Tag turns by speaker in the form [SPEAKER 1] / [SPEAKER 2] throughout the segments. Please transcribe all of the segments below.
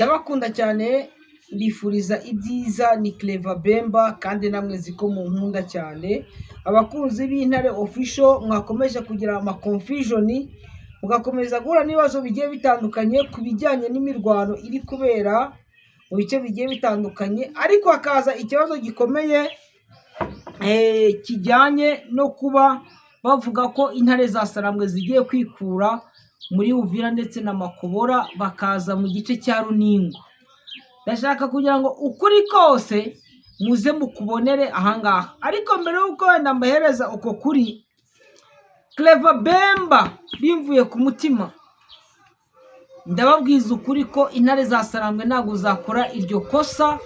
[SPEAKER 1] Ndabakunda cyane, mbifuriza ibyiza. Ni Clever Bemba, kandi namwe nzi ko munkunda cyane. Abakunzi b'Intare Official, mwakomeje kugira ama confusion, mugakomeza guhura n'ibibazo bigiye bitandukanye ku bijyanye n'imirwano iri kubera mu bice bigiye bitandukanye, ariko hakaza ikibazo gikomeye kijyanye no kuba bavuga ko intare za Sarambwe zigiye kwikura muri Uvira ndetse na Makobora, bakaza mu gice cya Runingo. Ndashaka kugira ngo ukuri kose muze mukubonere ahangaha. Ariko mbere y'uko wenda mbahereza uko kuri, Clever Bemba bimvuye ku mutima, ndababwiza ukuri ko intare za Sarambwe ntabwo zakora iryo kosa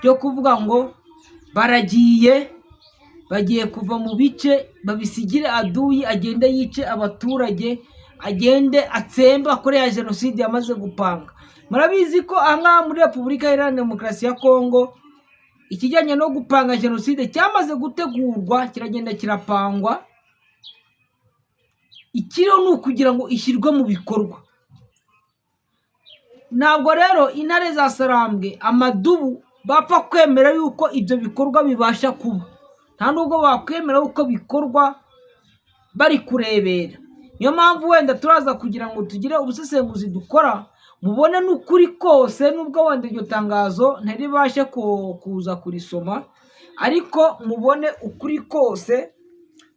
[SPEAKER 1] ryo kuvuga ngo baragiye, bagiye kuva mu bice, babisigire aduyi agende yice abaturage, agende atsembe, akore ya jenoside yamaze gupanga. Murabizi ko ahangaha muri Repubulika Iharanira Demokarasi ya Kongo ikijyanye no gupanga jenoside cyamaze gutegurwa, kiragenda kirapangwa. Ikiriho ni ukugira ngo ishyirwe mu bikorwa. Ntabwo rero intare za Sarambwe, amadubu, bapfa kwemera yuko ibyo bikorwa bibasha kuba. Nta nubwo bakwemera yuko bikorwa bari kurebera. Niyo mpamvu wenda turaza kugira ngo tugire ubusesenguzi dukora, mubone n'ukuri kose, nubwo wenda iryo tangazo ntaribashe kuza kurisoma, ariko mubone ukuri kose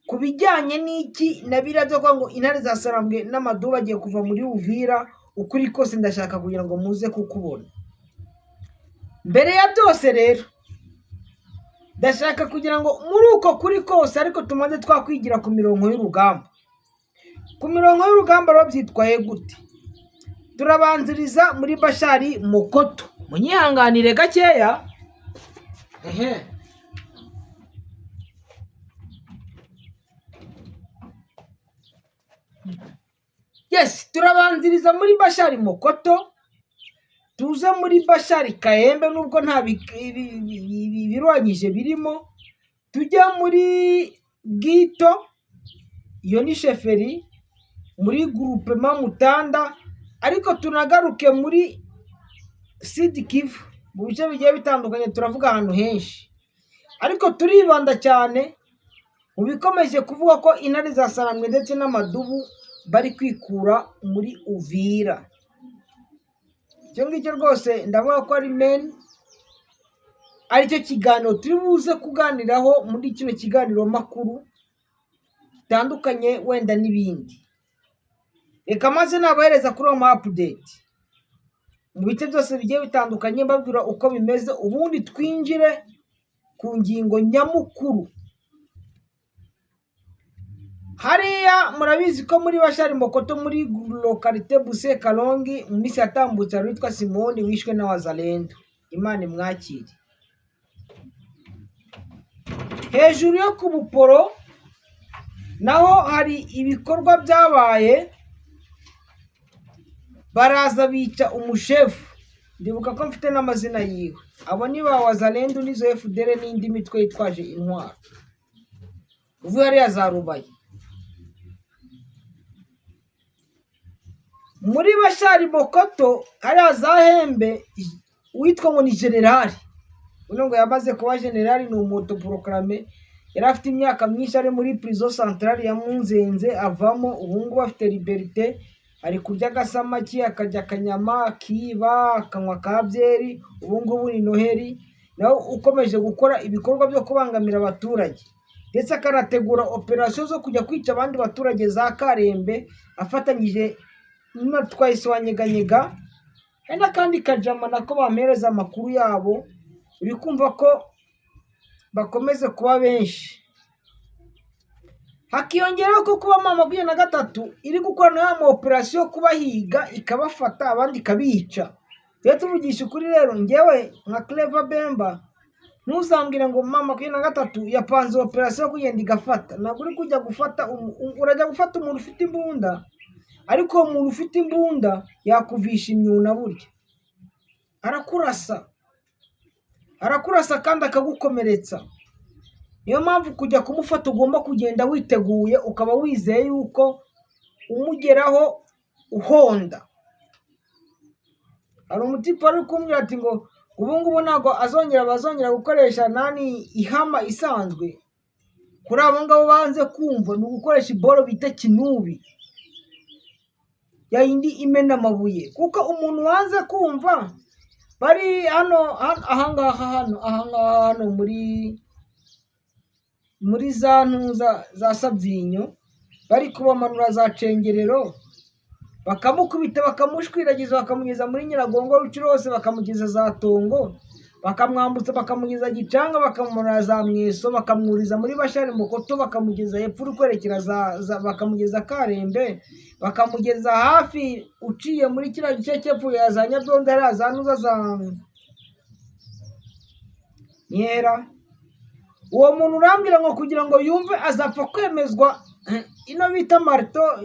[SPEAKER 1] ku bijyanye n'iki na biriya byo kuvuga ngo intare za Sarambwe n'amadubu bagiye kuva muri Uvira. Ukuri kose ndashaka kugira ngo muze kukubona. Mbere ya byose rero ndashaka kugira ngo muri uko kuri kose, ariko tumaze twakwigira ku mirongo y'urugamba. Ku mirongo y'urugamba rero byitwaye gute? Turabanziriza muri Bashari Mokoto, munyihanganire gakeya. Ehe, yes, turabanziriza muri Bashari Mokoto, tuze muri Bashari Kayembe, nubwo nta birwanyije birimo, tujya muri Bwito, iyo ni sheferi muri groupement Mutanda, ariko tunagaruke muri Sud Kivu mu bice bigiye bitandukanye. Turavuga ahantu henshi, ariko turibanda cyane mu bikomeje kuvuga ko intare za Sarambwe ndetse n'amadubu bari kwikura muri Uvira. Icyo ngicyo rwose ndavuga ko ari main, aricyo kiganiro turi buze kuganiraho muri kino kiganiro makuru gitandukanye wenda n'ibindi. Reka maze nabahereza kuri uwo update mu bice byose bigiye bitandukanye, mbabwira uko bimeze, ubundi twinjire ku ngingo nyamukuru. Hariya murabizi ko muri Bashari Mokoto, muri localité Buse Kalongi, mu minsi yatambutse hari uwitwa Simoni wishwe na Wazalendo, Imana imwakire. Hejuru yo ku Buporo naho hari ibikorwa byabaye, baraza bica umushefu, ndibuka ko mfite n'amazina yiwe. Abo ni ba Wazalendo n'izo FDL n'indi mitwe yitwaje intwaro, uvuye hariya za Rubaye. Muri Bashari Mokoto hariya za Hembe, uwitwa ngo ni generali, uno ngo yamaze kuba generali, ni umuautoproclamé, yari afite imyaka myinshi ari muri prison centrale ya Munzenze, avamo ubu ngubu afite liberté, ari kurya agasamaki, akarya akanyama, akiba, akanywa ka byeri. Ubu ngubu ni Noheli, nawe ukomeje gukora ibikorwa byo kubangamira abaturage, ndetse akanategura operasiyo zo kujya kwica abandi baturage za Karembe, afatanyije na Twahise wa Nyeganyega. Hari n'akandi kajama nako bampereza amakuru yabo, uri kumva ko bakomeze kuba benshi. Hakiyongeraho ko kuba M23 iri gukora ya ma operasiyo yo kubahiga, ikabafata, abandi ikabica. Tujye tuvugisha ukuri rero, ngewe nka Clever Bemba, ntuzambwire ngo M23 yapanze operasiyo yo kugenda igafata. Ntabwo uri kujya gufata, urajya gufata umuntu ufite imbunda, ariko uwo muntu ufite imbunda yakuvisha imyuna burya. Arakurasa, arakurasa kandi akagukomeretsa. Niyo mpamvu kujya kumufata ugomba kugenda witeguye, ukaba wizeye yuko umugeraho uhonda. Hari umutipe wari uri kumbwira ati ngo ubu ngubu ntabwo azongera bazongera gukoresha nani ihama isanzwe. Kuri abo ngabo banze kumva ni ugukoresha iboro bita kinubi, ya yindi imena amabuye, kuko umuntu wanze kumva bari hano ahangaha hano ahangaha hano muri za ntuza za Sabyinyo, bari kubamanura za Cengerero, bakamukubita bakamushwiragiza, bakamugeza muri Nyiragongo, Rucuro hose, bakamugeza za Tongo, bakamwambutsa bakamugeza Gicanga, bakamumanura za Mweso, bakamwuriza muri Bashari Mukoto, bakamugeza hepfo uri kwerekera za bakamugeza Karembe, bakamugeza hafi uciye muri kiriya gice cy'epfo ya za Nyabyondo, hariya za ntuza za Nkera. Uwo muntu urambwira ngo kugira ngo yumve azapfa kwemezwa ino bita marteau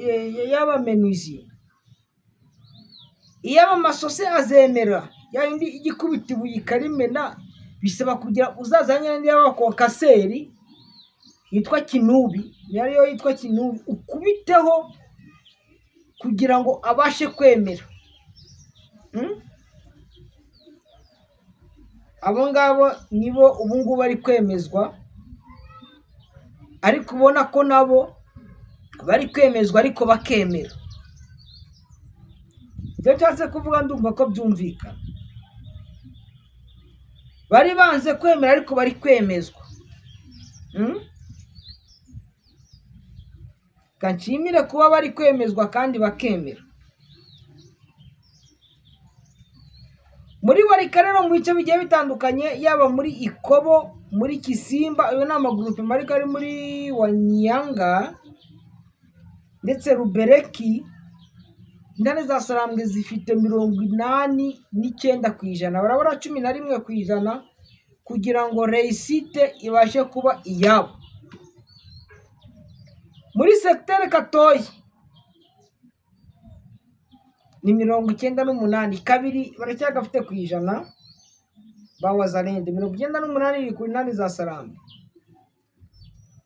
[SPEAKER 1] y'abamenuisier, iy'abamasose azemera, ya yindi ijya ikubita ibuye ikarimena, bisaba kugira uzazanye n'indi y'abaconcasseur yitwa kinubi, niyo ariyo yitwa kinubi, ukubiteho kugira ngo abashe kwemera. Abo ngabo nibo ubu ngubu bari kwemezwa, ariko ubona ko nabo bari kwemezwa ariko bakemera. Ibyo nshatse kuvuga ndumva ko byumvikana. Bari banze kwemera ariko bari kwemezwa. Reka nshimire kuba bari kwemezwa kandi bakemera. Muri Barika rero mu bice bigiye bitandukanye, yaba muri Ikobo, muri Kisimba, ayo ni amagurupe ariko ari muri Wanyanga ndetse Rubereki, intare za Sarambwe zifite 89%, barabura 11% kugira ngo réussite ibashe kuba iyabo. Muri secteur Katoyi ni 98, kabiri baracyagafite ku ijana ba Wazalendo, 98 iri ku ntare za Sarambwe.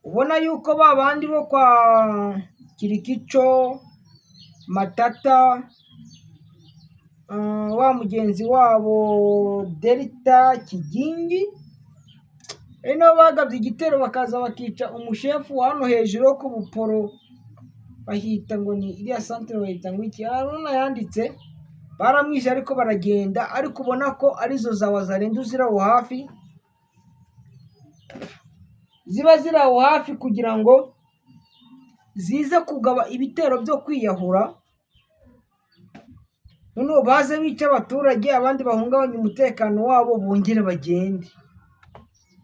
[SPEAKER 1] Ubona yuko ba bandi bo kwa Kirikico, Matata, wa mugenzi wabo Delta Kigingi, ari nabo bagabye igitero bakaza bakica umushefu wa hano hejuru wo ku Buporo, bahita ngo ni iriya santere bahita ngo iki, Haruna yanditse, baramwishe ariko baragenda, ariko ubona ko arizo za Wazalendo ziri aho hafi, ziba ziri aho hafi kugira ngo zize kugaba ibitero byo kwiyahura, noneho baze bice abaturage, abandi bahungabanye umutekano wabo bongere bagende.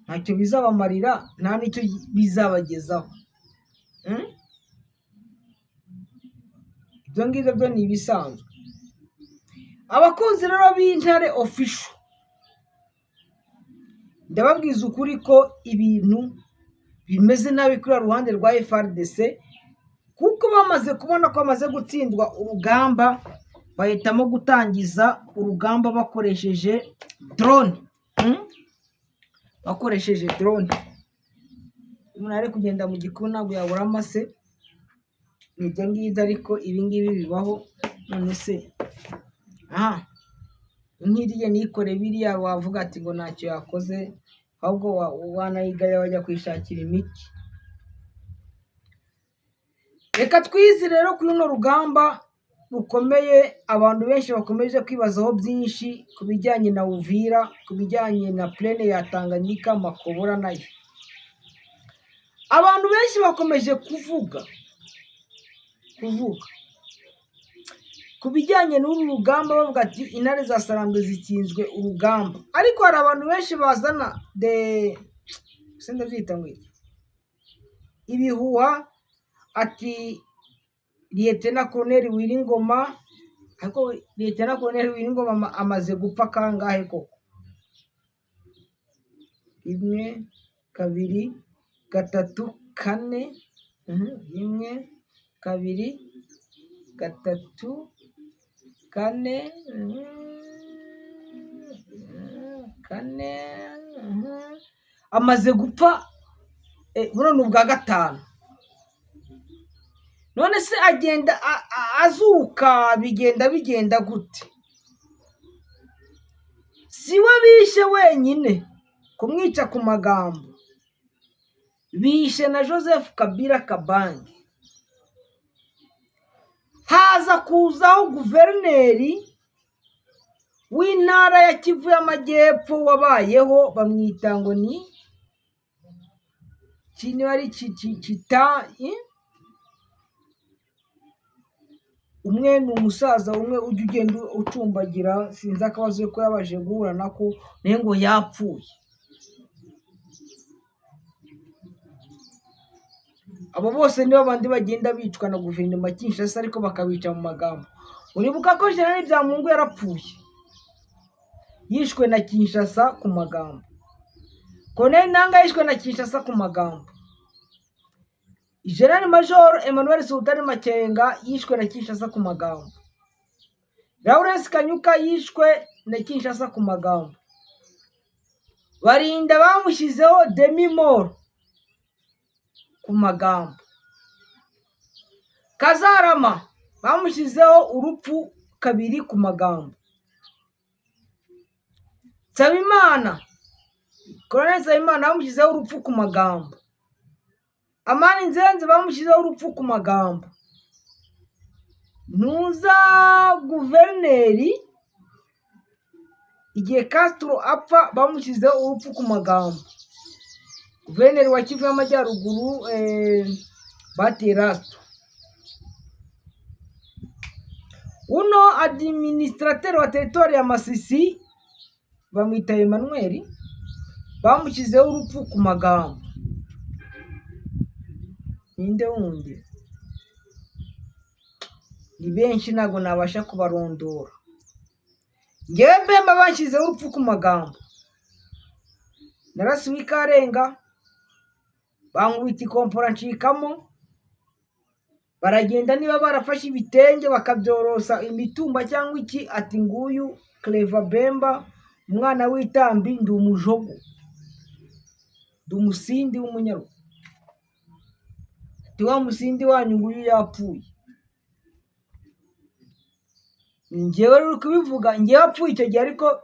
[SPEAKER 1] Ntacyo bizabamarira, nta n'icyo bizabagezaho. Ibyo ngibyo byo ni ibisanzwe. Abakunzi rero b'Intare Official, ndababwiza ukuri ko ibintu bimeze nabi kuri ruhande rwa FARDC, kuko bamaze kubona ko bamaze gutsindwa urugamba, bahitamo gutangiza urugamba bakoresheje drone. Bakoresheje drone. Umuntu ari kugenda mu gikuru ntabwo yabura amase, ni ibyo ngibyo, ariko ibi ngibi bibaho. None se aha nk'iriya nikore biriya wavuga ati ngo ntacyo yakoze, ahubwo wanayigaya wajya kuyishakira imiti. Reka twize rero kuri runo rugamba rukomeye, abantu benshi bakomeje kwibazaho byinshi ku bijyanye na Uvira, ku bijyanye na plaine ya Tanganyika, Makobora nayo. Abantu benshi bakomeje kuvuga ku bijyanye n'uru rugamba, bavuga ati intare za Sarambwe zitsinzwe urugamba, ariko hari abantu benshi bazana de ndabyita ngo iki, ibihuha, ati Lieutenant Colonel Wiringoma, ariko Lieutenant Colonel Wiringoma amaze gupfa kangahe koko? 1, 2, 3, 4, 1, 2, 3, 4, 4, amaze gupfa, buno ni ubwa 5. None se agenda azuka, bigenda gute? Si we bishe wenyine kumwica ku magambo, bishe na Joseph Kabila Kabange. Haza kuzaho guverineri w'intara ya Kivu y'Amajyepfo wabayeho, bamwita ngo ni niba ari Kita, umwe ni umusaza umwe ujya ugenda ucumbagira, sinzi akabazo ko yabashije guhura nako, nawe ngo yapfuye. Abo bose nibo bandi bagenda bicwa na guverinoma ya Kinshasa, ariko bakabica mu magambo. Uribuka ko Jenerali Byamungu yarapfuye, yishwe na Kinshasa ku magambo. Colonel Nanga yishwe na Kinshasa ku magambo. General Major Emmanuel Sultani Makenga yishwe na Kinshasa ku magambo. Lawrence Kanyuka yishwe na Kinshasa ku magambo. Barinda bamushyizeho demi mort ku magambo. Kazarama bamushyizeho urupfu kabiri ku magambo. Nsabimana, Colonel Nsabimana bamushyizeho urupfu ku magambo. Amani Nzenze bamushyizeho urupfu ku magambo. Ntuza guverineri igihe Castro apfa bamushyizeho urupfu ku magambo. Guverineri wa Kivu y'Amajyaruguru Baterasto. Uno administrateur wa territoire ya Masisi bamwita Emmanuel, bamushyizeho urupfu ku magambo. Ninde wundi? Ni benshi ntabwo nabasha kubarondora. Ngewe Bemba bashyizeho urupfu ku magambo. Narasiwe ikarenga, bankubita ikompora ncikamo, baragenda niba barafashe ibitenge bakabyorosa imitumba cyangwa iki, ati nguyu Clever Bemba umwana w'itambi, ndi umujogo, ndi umusindi w'umunyarugo, ati wa musindi wanyu nguyu yapfuye. Njyewe rero uri kubivuga, njyewe apfuye icyo gihe, ariko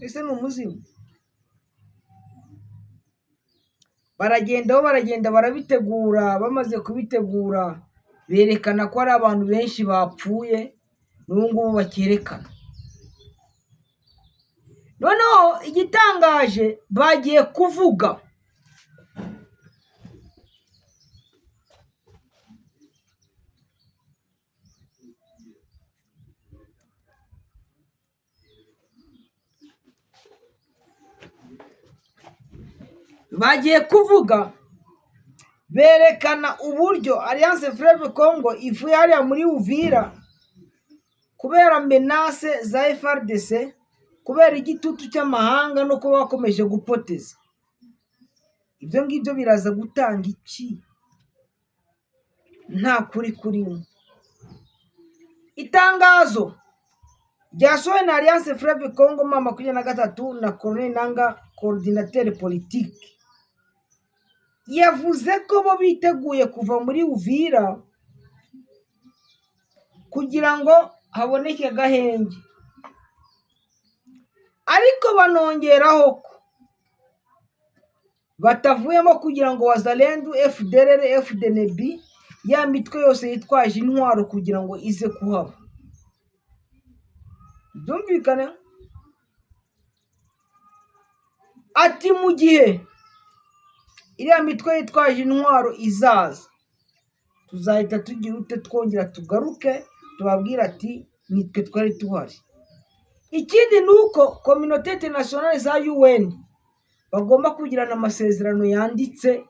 [SPEAKER 1] ese ni umuzimu? Baragenda baragenda barabitegura, bamaze kubitegura berekana ko ari abantu benshi bapfuye, n'ubu ngubu bakerekana. Noneho igitangaje bagiye kuvuga bagiye kuvuga berekana uburyo Alliance Fleuve Congo ivuye hariya muri Uvira kubera menace za FARDC, kubera igitutu cy'amahanga no kuba bakomeje gupoteza. Ibyo ngibyo biraza gutanga iki? Nta kuri kurimo. Itangazo ryasohowe na Alliance Fleuve Congo M23 na Colonel Nanga coordinateur politique, yavuze ko bo biteguye kuva muri Uvira kugira ngo haboneke agahenge, ariko banongeraho ko batavuyemo kugira ngo Wazalendo, FDLR, FDNB, ya mitwe yose yitwaje intwaro kugira ngo ize kuhaba. Byumvikane? Ati mu gihe iriya mitwe yitwaje intwaro izaza, tuzahita tugira ute, twongera tugaruke tubabwira ati nitwe twari tuhari. Ikindi ni uko communauté internationale za UN bagomba kugirana amasezerano yanditse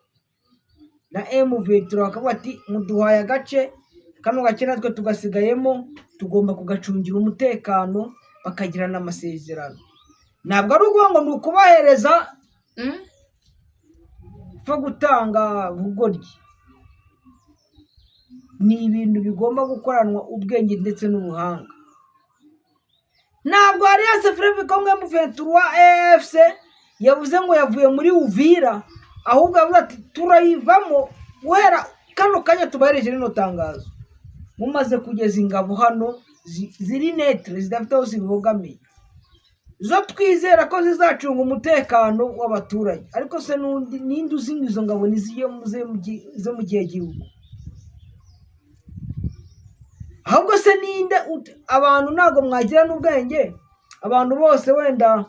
[SPEAKER 1] na M23, bakavuga ati muduhaye agace kano gace natwe tugasigayemo, tugomba kugacungira umutekano, bakagirana amasezerano. Ntabwo ari ukuvuga ngo ni ukubahereza upfa gutanga bugoryi, ni ibintu bigomba gukoranwa ubwenge ndetse n'ubuhanga. Ntabwo Alliance Fleuve Congo M23 AFC yavuze ngo yavuye muri Uvira, ahubwo yavuze ati turayivamo guhera kano kanya tubahereje rino tangazo, mumaze kugeza ingabo hano ziri neutre, zidafite aho zibogamiye, Zo twizera ko zizacunga umutekano w'abaturage. Ariko se n'undi ninde uzi ngo izo ngabo ni zo mu gihe gihugu? Ahubwo se ninde abantu ntabwo mwagira n'ubwenge, abantu bose wenda,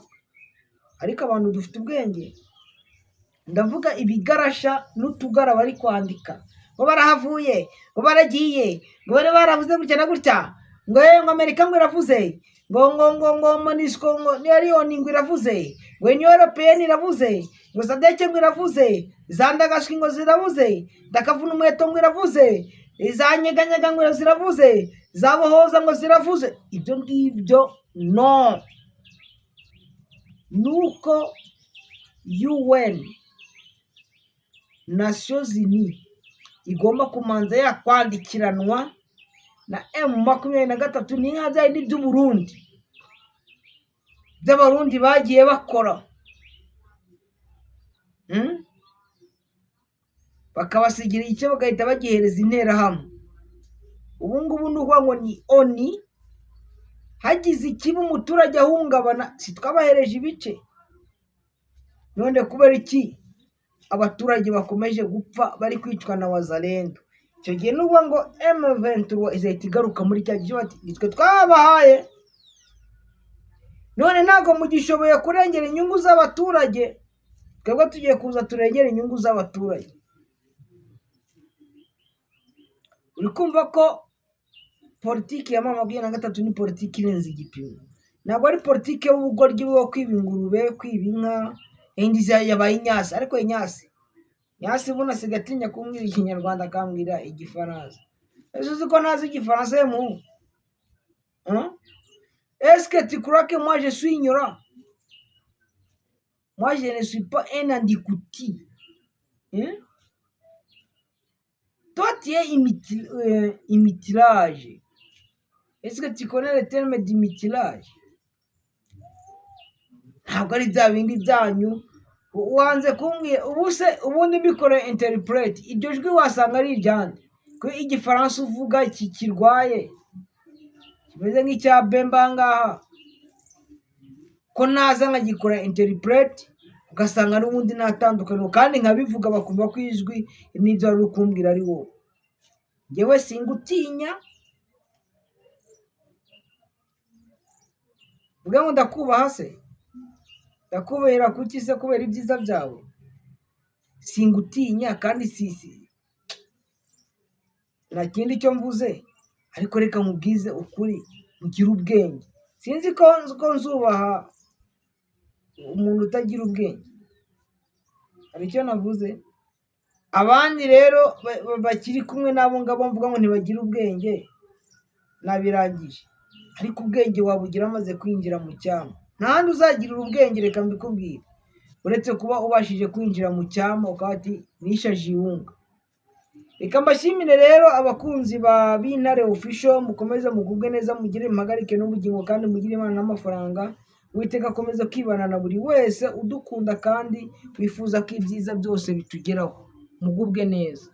[SPEAKER 1] ariko abantu dufite ubwenge. Ndavuga ibigarasha n'utugara bari kwandika ngo barahavuye, ngo baragiye, ngo bari baravuze gutya na gutya, ngo ngo Amerika ngo iravuze, ngo MONUSCO ngo niyo Loni ngo iravuze, ngo Union Européenne iravuze, ngo SADC ngo iravuze, za ndagaswi ngo ziravuze, ndakavuna umuheto ngo iravuze, za nyeganyega ngo ziravuze, za bohoza ngo ziravuze. Ibyo ngibyo no nuko UN, Nations Unies, igomba kumanza yakwandikiranwa na M23. Ni nka bya bindi by'Uburundi, by'Abarundi bagiye bakora, Bakabasigira icyo bagahita bagihereza Interahamwe. Ubu ngubu ni ukuvuga ngo ni ONU, hagize ikiba umuturage ahungabana, si twabahereje ibice? None kubera iki abaturage bakomeje gupfa, bari kwicwa na Wazalendo? Icyo gihe ni ukuvuga ngo M23 izahita igaruka muri cya gice, bati nitwe twabahaye, none ntabwo mugishoboye kurengera inyungu z'abaturage, twebwe tugiye kuza turengera inyungu z'abaturage. Uri kumva ko politiki ya M23 ni politiki irenze igipimo. Ntabwo ari politiki y'ubugoryi bwo kwiba ingurube, kwiba inka, indi yabaye inyasi. Ariko inyasi nyasi ubundi asigaye atinya kumbwira Ikinyarwanda, akambwira Igifaransa. Ese uzi ko ntazi Igifaransa ye muhungu? Hein? Est-ce que tu crois que moi je suis ignorant? Moi je ne suis pas un andikuti. Hein? Toi tu es imitilage. Est-ce que tu connais le terme d'imitilage? Ntabwo ari bya bindi byanyu wanze kumbwira. Ubu se ubundi mbikore interpret, iryo jwi wasanga ari iryande? Ko Igifaransa uvuga iki kirwaye, kimeze nk'icya Bemba ngaha, ko naza nkagikora interpret ugasanga n'ubundi nta tandukaniro, kandi nkabivuga bakumva ko ijwi n'ibyo wari uri kumbwira ari wowe. Njyewe singutinya, mvuge ngo ndakubaha se? Ndakubera kuki se? Kubera ibyiza byawe? Singutinya kandi si nta kindi cyo mvuze, ariko reka nkubwize ukuri, mugire ubwenge. Sinzi ko nzubaha umuntu utagira ubwenge. Hari icyo navuze? Abandi rero bakiri kumwe n'abo ngabo mvuga ngo ntibagire ubwenge, nabirangije. Ariko ubwenge wabugira amaze kwinjira mu cyama. Nta handi uzagirira ubwenge, reka mbikubwire, uretse kuba ubashije kwinjira mu cyama ukaba ati nishaje iwunga. Reka mbashimire rero abakunzi ba Bintare Official, mukomeze mugubwe neza, mugire impagarike n'ubugingo, kandi mugire Imana n'amafaranga. Uwiteka akomeze kwibana na buri wese udukunda kandi wifuza ko ibyiza byose bitugeraho. Mugubwe neza.